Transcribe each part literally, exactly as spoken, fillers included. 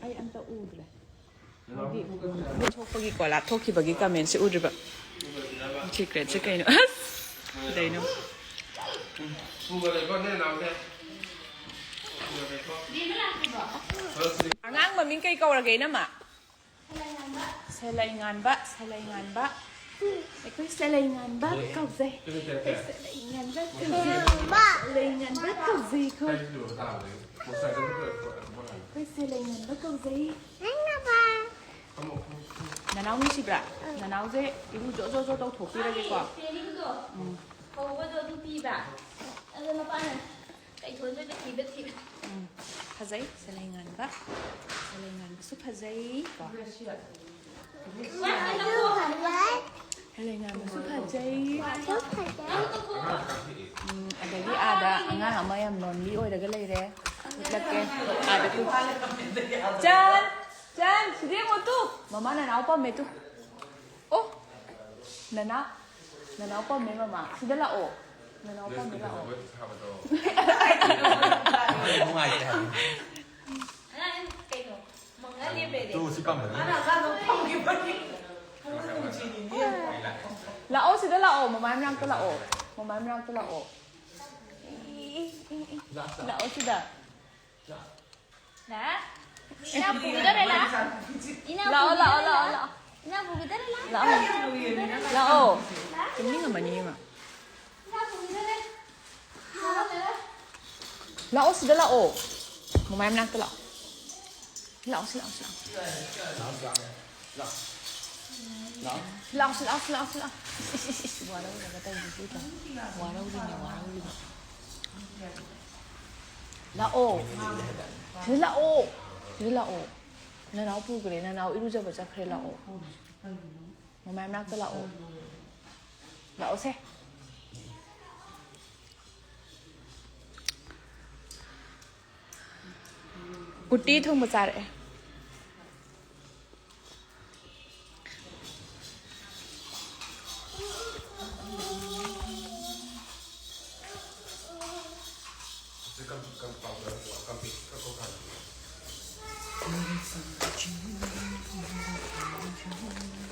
ꯑꯩ ꯑꯝꯇ ꯎꯗ꯭ꯔꯦ꯫ ꯃꯣꯏꯒꯤ ꯊꯣꯛꯄꯒꯤꯀꯣ, ꯂꯥꯞꯊꯣꯛꯈꯤꯕꯒꯤ ꯀꯃꯦꯟꯁꯦ ꯎꯗ꯭ꯔꯤꯕ꯫ ꯁꯤꯀ꯭ꯔꯦꯠꯁꯦ ꯀꯩꯅꯣ? ꯑꯁ! ꯀꯩꯅꯣ? ꯑꯉꯥꯡ ꯃꯃꯤꯡ ꯀꯩ ꯀꯧꯔꯒꯦ, ꯏꯅꯝꯃ? ꯁꯦꯂꯩꯉꯥꯟꯕ, ꯁꯦꯂꯩꯉꯥꯟꯕ꯫ ꯑꯩꯈꯣꯏ ꯁꯦꯂꯩꯉꯥꯟꯕ ꯀꯧꯖꯩ꯫ ꯑꯩꯈꯣꯏ ꯁꯦꯂꯩꯉꯥꯟꯕ ꯀꯧꯖꯩ꯫ ꯁꯦꯂꯩꯉꯥꯟꯕ ꯀꯧꯖꯩ ꯑꯩꯈꯣꯏ꯫ ꯑꯩꯈꯣꯏ ꯁꯦꯂꯩꯉꯥꯟꯕ ꯀꯧꯖꯩ꯫ ꯅꯅꯥꯎ ꯅꯨꯡꯁꯤꯕ꯭ꯔꯥ? ꯅꯅꯥꯎꯁꯦ ꯏꯔꯨ ꯖꯣ ꯖꯣ ꯖꯣ ꯇꯧꯊꯣꯛꯄꯤꯔꯒꯦꯀꯣ꯫ ꯎꯝ꯫ ꯍꯧꯕꯗꯣ ꯑꯗꯨ ꯄꯤꯕ꯫ ꯑꯗꯣ ꯃꯄꯥꯅ ꯀꯩꯊꯣꯟꯗꯣꯏꯗ ꯊꯤꯕ ꯊꯤꯕ꯫ ꯎꯝ꯫ ꯐꯖꯩ, ꯁꯦꯂꯩꯉꯥꯟꯕ꯫ ꯁꯦꯂꯩꯉꯥꯟꯕꯁꯨ ꯐꯖꯩ꯫ ꯀꯣ꯫ ꯁꯦꯂꯩꯉꯥꯟꯕꯁꯨ ꯐꯖꯩ꯫ ꯎꯝ, ꯑꯗꯒꯤ ꯑꯥꯗ ꯑꯉꯥꯡ ꯑꯃ ꯌꯥꯝ ꯂꯣꯟꯂꯤ ꯑꯣꯏꯔꯒ ꯂꯩꯔꯦ꯫ ꯎꯠꯂꯛꯀꯦ꯫ ꯑꯥꯗ ꯇꯨ꯫ ꯆꯟ! ꯆꯟ! ꯁꯤꯗ ꯌꯦꯡꯉꯣ ꯇꯨ! ꯃꯃꯥ ꯅꯅꯥꯎ ꯄꯝꯃꯦ ꯇꯨ꯫ ꯑꯣ! ꯅꯅꯥꯎ, ꯅꯅꯥꯎ ꯄꯝꯃꯦ ꯃꯃꯥ꯫ ꯁꯤꯗ ꯂꯥꯛꯑꯣ꯫ ꯅꯅꯥꯎ ꯄꯝꯃꯦ ꯂꯥꯛꯑꯣ꯫ ꯅꯨꯡꯉꯥꯏꯇꯦ ꯍꯥꯏꯕ꯫ ꯑꯉꯥꯡ ꯀꯩꯅꯣ? ꯃꯪꯉ ꯂꯦꯞꯄꯦꯅꯦ꯫ ꯇꯨ ꯁꯤ ꯄꯝꯕꯅꯤ꯫ ꯃꯥꯅ ꯑꯉꯥꯡꯗꯣ ꯐꯝꯈꯤꯕꯒꯤ ꯄꯨꯡ ꯅꯨꯡꯁꯤꯅꯤꯅꯦ꯫ ꯂꯥꯛꯑꯣ, ꯁꯤꯗ ꯂꯥꯛꯑꯣ꯫ ꯃꯃꯥꯏ ꯃꯅꯥꯛꯇ ꯂꯥꯛꯑꯣ꯫ ꯃꯃꯥꯏ ꯃꯅꯥꯛꯇ ꯂꯥꯛꯑꯣ꯫ ꯂꯥꯛꯑꯣ ꯁꯤꯗ꯫ ꯂꯥ? ꯏꯅꯥꯎ ꯄꯨꯈꯤꯗꯣꯔꯦ, ꯂꯥ? ꯏꯅꯥꯎ ꯂꯥꯛꯑꯣ, ꯂꯥꯛꯑꯣ, ꯄꯨꯈꯤꯗꯣꯔꯦ, ꯂꯥꯛꯑꯣ, ꯂꯥ? ꯂꯥꯛꯑꯣ꯫ ꯏꯅꯥꯎ ꯄꯨꯈꯤꯗꯣꯔꯦ, ꯂꯥ? ꯂꯥꯛꯑꯣ꯫ ꯂꯥꯛꯑꯣ꯫ ꯂꯥ? ꯇꯨꯝꯅꯤꯡꯉꯝꯃꯅꯤ, ꯏꯃꯥ꯫ ꯏꯅꯥꯎ ꯄꯨꯈꯤꯗꯣꯔꯦ꯫ ꯂꯥꯛꯑꯣ, ꯂꯥꯛꯑꯣ꯫ ꯂꯥꯛꯑꯣ, ꯁꯤꯗ ꯂꯥꯛꯑꯣ꯫ ꯃꯃꯥꯏ ꯃꯅꯥꯛꯇ ꯂꯥꯛꯑꯣ꯫ ꯂꯥꯛꯑꯣ, ꯁꯤ ꯂꯥꯛꯑꯣ, ꯁꯤ ꯂꯥꯛꯑꯣ꯫ ꯂꯥꯛꯑꯣ, ꯁꯤ ꯂꯥꯛꯑꯣ, ꯁꯤ ꯂꯥꯛꯑꯣ, ꯁꯤ ꯂꯥꯛꯑꯣ꯫ ꯏꯁ, ꯏꯁ, ꯏꯁ, ꯏꯁ, ꯋꯥꯔꯧꯔꯒ ꯇꯧꯔꯤꯁꯦ ꯌꯦꯡꯉꯣ꯫ ꯋꯥꯔꯧꯔꯤꯅꯦ, ꯋꯥꯔꯧꯔꯤꯅꯦ꯫ ꯂꯥꯛꯑꯣ꯫ ꯁꯤꯗ ꯂꯥꯛꯑꯣ꯫ ꯁꯤꯗ ꯂꯥꯛꯑꯣ꯫ ꯅꯅꯥꯎ ꯄꯨꯈ꯭ꯔꯦ꯫ ꯅꯅꯥꯎ ꯏꯔꯨꯖꯕ ꯆꯠꯈ꯭ꯔꯦ꯫ ꯂꯥꯛꯑꯣ꯫ ꯃꯃꯥꯏ ꯃꯅꯥꯛꯇ ꯂꯥꯛꯑꯣ꯫ ꯂꯥꯛꯑꯣꯁꯦ꯫ ꯎꯇꯤ ꯊꯣꯡꯕ ꯆꯥꯔꯛꯑꯦ꯫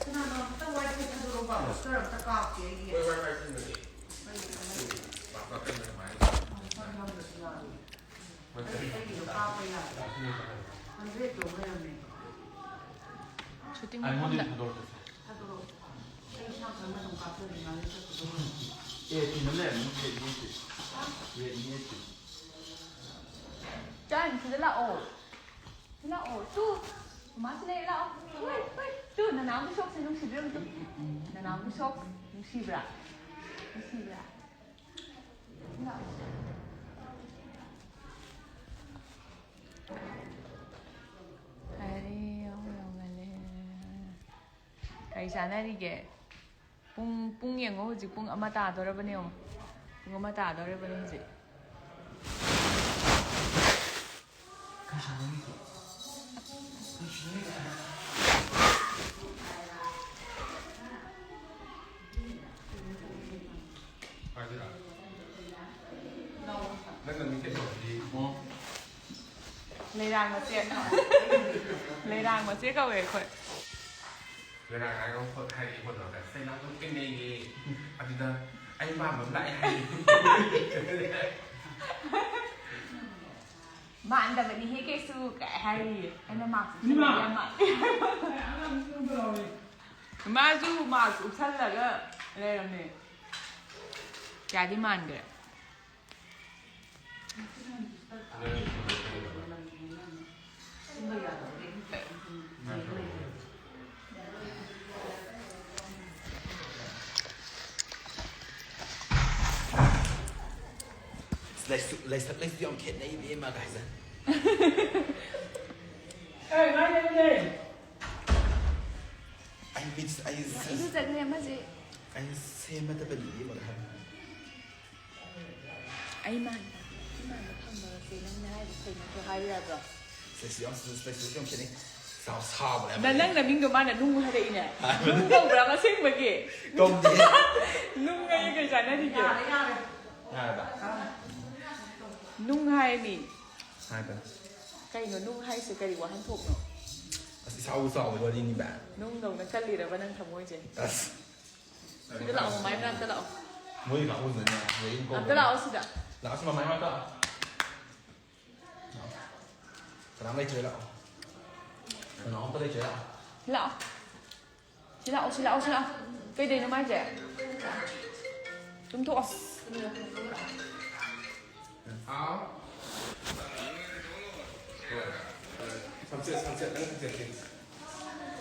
ꯀꯅꯥꯅꯣ ꯑꯝꯇ ꯋꯥꯏ ꯐꯥꯏ ꯊꯥꯗꯣꯔꯛꯎꯕ? ꯕꯨꯁꯇꯔ ꯑꯝꯇ ꯀꯥꯞꯀꯦ ꯑꯩꯒꯤ꯫ ꯃꯣꯏ ꯋꯥꯏ ꯐꯥꯏ ꯄꯨꯟꯕꯅꯦ꯫ ꯄꯥꯁꯋꯥꯔꯗ ꯀꯩꯅꯣ ꯀꯃꯥꯏꯅ ꯇꯧꯕꯅꯣ? ꯄꯥꯁꯋꯥꯔꯗ ꯌꯥꯎꯗ꯭ꯔꯁꯨ ꯌꯥꯔꯦ꯫ ꯃꯣꯏ ꯑꯩ, ꯑꯩꯒꯤꯗꯣ ꯀꯥꯞꯄ ꯌꯥꯗ꯭ꯔꯦ꯫ ꯍꯟꯗ꯭ꯔꯦꯠ ꯇꯧ ꯂꯩꯔꯝꯃꯦ꯫ ꯁꯨꯇꯤꯡ ꯑꯩꯉꯣꯟꯗ ꯃꯐꯝꯗ꯫ ꯊꯥꯗꯣꯔꯛꯀꯦ꯫ ꯊꯥꯗꯣꯔꯛꯑꯣ꯫ ꯑꯩ ꯏꯁꯥ ꯈꯪꯅ ꯑꯗꯨꯝ ꯀꯥꯞꯆꯗꯣꯏꯅꯦ, ꯉꯥꯏꯍꯥꯛ ꯆꯠꯄꯗꯣ꯫ ꯑꯦ, ꯁꯤ ꯑꯗꯨꯝ ꯂꯩꯔꯝꯅꯤ, ꯔꯦꯗꯃꯤ ꯑꯦꯠꯇꯤ꯫ Redmi eighty. ꯆꯥꯔꯤ, ꯁꯤꯗ ꯂꯥꯛꯑꯣ꯫ ꯂꯥꯛꯑꯣ꯫ ꯇꯨ꯫ ꯃꯃꯥꯁꯤ ꯂꯩ, ꯂꯥꯛꯑꯣ꯫ ꯍꯣꯏ, ꯍꯣꯏ꯫ ꯇꯨ, ꯅꯅꯥꯎꯒꯤ ꯁꯣꯛꯁꯦ ꯅꯨꯡꯁꯤꯗ꯭ꯔꯣ, ꯇꯨ? ꯅꯅꯥꯎꯒꯤ ꯁꯣꯛꯁ ꯅꯨꯡꯁꯤꯕ꯭ꯔꯥ? ꯅꯨꯡꯁꯤꯕ꯭ꯔꯥ? ꯂꯥꯛꯑꯣ꯫ ꯑꯔꯦ, ꯌꯥꯎ, ꯌꯥꯎꯒꯜꯂꯦ꯫ ꯀꯔꯤ ꯆꯥꯟꯅꯔꯤꯒꯦ? ꯄꯨꯡ, ꯄꯨꯡ ꯌꯦꯡꯉꯣ, ꯍꯧꯖꯤꯛ ꯄꯨꯡ ꯑꯃ ꯇꯥꯗꯣꯔꯕꯅꯦ, ꯌꯦꯡꯉꯣ꯫ ꯄꯨꯡ ꯑꯃ ꯇꯥꯗꯣꯔꯕꯅꯦ ꯍꯧꯖꯤꯛ꯫ ꯅꯪꯅ ꯃꯤꯡꯁꯦꯜ ꯇꯧꯔꯗꯤ꯫ ꯂꯩꯔꯥꯡ ꯃꯆꯦ꯫ ꯂꯩꯔꯥꯡ ꯃꯆꯦ ꯀꯧꯋꯦ ꯑꯩꯈꯣꯏ꯫ ꯂꯩꯔꯥꯡ ꯍꯥꯏꯔꯒ ꯍꯣ-, ꯍꯥꯏꯔꯛꯑꯦ, ꯍꯣꯠꯅꯕꯗ ꯁꯩꯅꯥ ꯑꯗꯨꯝ ꯊꯦꯡꯅꯩꯌꯦ꯫ ꯑꯗꯨꯗ ꯑꯩ ꯃꯥꯟꯕ ꯑꯃ ꯂꯥꯛꯑꯦ ꯍꯥꯏꯌꯦ꯫ ꯃꯥꯟꯗꯕꯅꯤꯍꯦ ꯀꯩꯁꯨ ꯀꯥꯏ ꯍꯥꯏꯔꯤꯌꯦ꯫ ꯑꯩꯅ ꯃꯥꯛꯁ ꯎꯞꯁꯜꯂꯒ ꯌꯥꯝ ꯃꯥꯜꯂꯦ꯫ ꯃꯥꯁꯨ ꯃꯥꯛꯁ ꯎꯞꯁꯜꯂꯒ ꯂꯩꯔꯝꯃꯦ꯫ ꯀꯌꯥꯗꯤ ꯃꯥꯟꯈ꯭ꯔꯦ? ꯂꯩꯁꯨ, ꯂꯩꯁꯛ ꯂꯩꯁꯨ ꯌꯥꯝ ꯈꯦꯠꯅꯩ, ꯏꯕꯦꯝꯃ, ꯀꯥꯏꯁꯦ꯫ ꯑꯩ ꯃꯤꯠ, ꯑꯩ ꯏꯔꯨꯖꯈ꯭ꯔꯦ ꯑꯃꯁꯦ꯫ ꯑꯩ ꯁꯦꯝꯃꯗꯕꯅꯤ, ꯏꯕꯦꯝꯃ, ꯍꯥꯏꯕ꯫ ꯑꯩ ꯃꯥꯟꯕ, ꯑꯩ ꯃꯥꯟꯕ ꯐꯪꯕꯁꯦ ꯅꯪ ꯅꯔꯥꯏꯕꯛ ꯐꯩ ꯅꯠꯇ꯭ꯔꯣ ꯍꯥꯏꯕ ꯌꯥꯗ꯭ꯔꯣ? ꯁꯤꯁꯨ ꯌꯥꯝ, ꯁꯤꯁꯨ ꯌꯥꯝ ꯈꯦꯠꯅꯩ꯫ ꯆꯥꯎ ꯁꯥꯕꯅꯦ ꯅ-, ꯍꯥꯏꯕ꯫ ꯅꯪ ꯅꯃꯤꯡꯗꯣ ꯃꯥꯅ ꯅꯨꯡ ꯍꯥꯏꯔꯛꯏꯅꯦ꯫ ꯍꯥꯏꯕꯅꯦ꯫ ꯅꯨꯡ ꯀꯧꯕ꯭ꯔꯥ ꯑꯁꯦꯡꯕꯒꯤ? ꯀꯧꯗꯦ꯫ ꯅꯨꯡ ꯍꯥꯏꯌꯦ ꯀꯩ ꯆꯥꯟꯅꯔꯤꯒꯦ? ꯌꯥꯔꯦ, ꯌꯥꯔꯦ꯫ ꯌꯥꯔꯕ? ꯅꯨꯡ ꯍꯥꯏꯃꯤ꯫ ꯍꯥꯏꯕ꯫ ꯀꯩꯅꯣ ꯅꯨꯡ ꯍꯥꯏꯁꯦ ꯀꯔꯤ ꯋꯥꯍꯟꯊꯣꯛꯅꯣ? ꯑꯁ ꯏꯁꯥꯎ ꯆꯥꯎꯕ ꯋꯥꯔꯤꯅꯤꯕ꯫ ꯅꯨꯡꯗꯧꯅ ꯀꯜꯂꯤꯔꯕ ꯅꯪ ꯊꯃꯣꯏꯁꯦ? ꯑꯁ꯫ ꯁꯤꯗ ꯂꯥꯛꯑꯣ, ꯃꯃꯥꯏ ꯃꯅꯥꯛꯇ ꯂꯥꯛꯑꯣ꯫ ꯃꯣꯏ ꯀꯥꯡꯕꯨꯁꯤꯅꯅꯦ ꯍꯌꯦꯡ ꯀꯧꯕ꯫ ꯑꯝꯇ ꯂꯥꯛꯑꯣ ꯁꯤꯗ꯫ ꯂꯥꯛꯑꯣ ꯁꯤ ꯃꯃꯥꯏ ꯃꯅꯥꯛꯇ ꯂꯥꯛꯑꯣ꯫ ꯀꯅꯥꯝ ꯂꯩꯇ꯭ꯔꯦ ꯂꯥꯛꯑꯣ꯫ ꯅꯅꯥꯎ ꯑꯝꯇ ꯂꯩꯇ꯭ꯔꯦ ꯂꯥꯛꯑꯣ꯫ ꯂꯥꯛꯑꯣ꯫ ꯁꯤ ꯂꯥꯛꯑꯣ, ꯁꯤ ꯂꯥꯛꯑꯣ, ꯁꯤ ꯂꯥꯛꯑꯣ꯫ ꯀꯩꯗꯩꯅꯣ ꯃꯥꯏꯁꯦ? ꯇꯨꯝꯊꯣꯛꯑꯣ꯫ ꯍꯥꯎ꯫ ꯁꯝꯆꯦꯠ ꯁꯝꯆꯦꯠ ꯅꯪ ꯁꯝꯆꯦꯠ꯫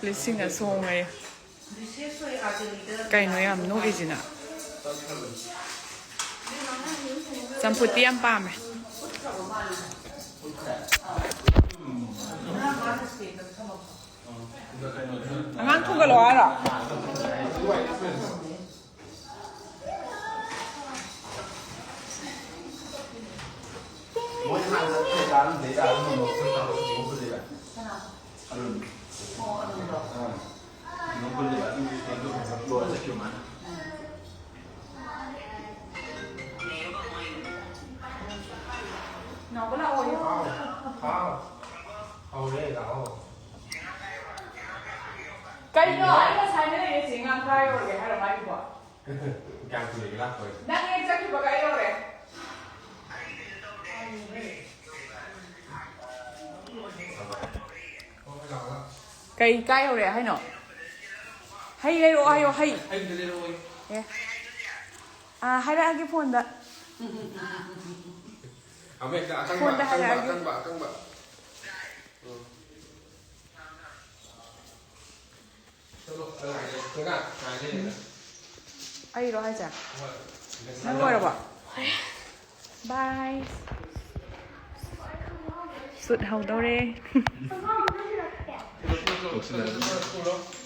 ꯂꯤꯁꯤꯡꯅ ꯁꯣꯡꯉꯦ꯫ ꯀꯩꯅꯣ ꯌꯥꯝ ꯅꯣꯛꯏꯁꯤꯅ? ꯆꯝꯐꯨꯠꯇꯤ ꯌꯥꯝ ꯄꯥꯝꯃꯦ꯫ ꯑꯉꯥꯡ ꯊꯣꯡꯒꯠꯂꯣ ꯍꯥꯏꯔꯣ? ꯃꯣꯏ ꯍꯥꯟꯅ ꯆꯠꯈ꯭ꯔꯦ ꯆꯥꯔꯝꯗꯦ ꯆꯥꯔꯝꯗꯦ ꯃꯣꯏ ꯆꯥꯔꯝꯗꯦ ꯃꯣꯏ ꯆꯥꯔꯝꯗꯦ ꯑꯔꯨꯟ꯫ ꯑꯣ ꯑꯔꯨꯟꯗꯣ꯫ ꯅꯣꯡꯄꯜꯂꯤꯕ ꯑꯗꯨꯒꯤ ꯀꯩꯅꯣ ꯂꯣꯏꯔ ꯆꯠꯈꯤꯕ ꯃꯥꯅ꯫ ꯅꯥꯎꯕ ꯂꯥꯛꯑꯣꯌꯣ꯫ ꯍꯥꯎ ꯍꯥꯎ꯫ ꯍꯧꯔꯦ ꯂꯥꯛꯑꯣ꯫ ꯀꯩꯅꯣ ꯑꯩ ꯉꯁꯥꯏꯅ ꯂꯩꯔꯦ ꯆꯦ ꯉꯥꯡ ꯀꯥꯏ ꯌꯧꯔꯒꯦ ꯍꯥꯏꯔꯣ ꯃꯥꯒꯤꯕꯣ? ꯀꯌꯥꯝ ꯀꯨꯏꯔꯒꯦ ꯂꯥꯛꯄ? ꯅꯪ ꯍꯦꯛ ꯆꯠꯈꯤꯕꯒ ꯑꯩ ꯌꯧꯔꯦ꯫ ꯀꯩ ꯀꯥꯏ ꯌꯧꯔꯦ ꯍꯥꯏꯅꯣ? ꯍꯩ ꯂꯩꯔꯛꯑꯣ ꯍꯥꯏꯌꯣ ꯍꯩ꯫ ꯑꯩꯗ ꯂꯩꯔꯛꯑꯣ꯫ ꯑꯦ ꯑꯥ, ꯍꯥꯏꯔꯛꯑꯒꯦ ꯐꯣꯟꯗ꯫ ꯑꯃ ꯍꯦꯛꯇ ꯑꯀꯪꯕ ꯐꯣꯟꯗ ꯑꯀꯪꯕ ꯍꯥꯏꯔꯛꯑꯒꯦ꯫ ꯑꯀꯪꯕ ꯑꯀꯪꯕ꯫ ꯎꯝ꯫ ꯆꯠꯂꯣ ꯉꯥꯏꯔꯦ ꯉꯥꯏꯔꯦ꯫ ꯑꯩꯔꯣ ꯍꯥꯏꯁꯦ? ꯍꯣꯏ꯫ ꯅꯪ ꯂꯣꯏꯔꯕꯣ? ꯕꯥꯏ꯫ ꯁꯨꯠ ꯍꯧꯗꯧꯔꯦ꯫ ꯇꯣꯛꯁꯤꯜꯂꯛꯑꯗꯤ꯫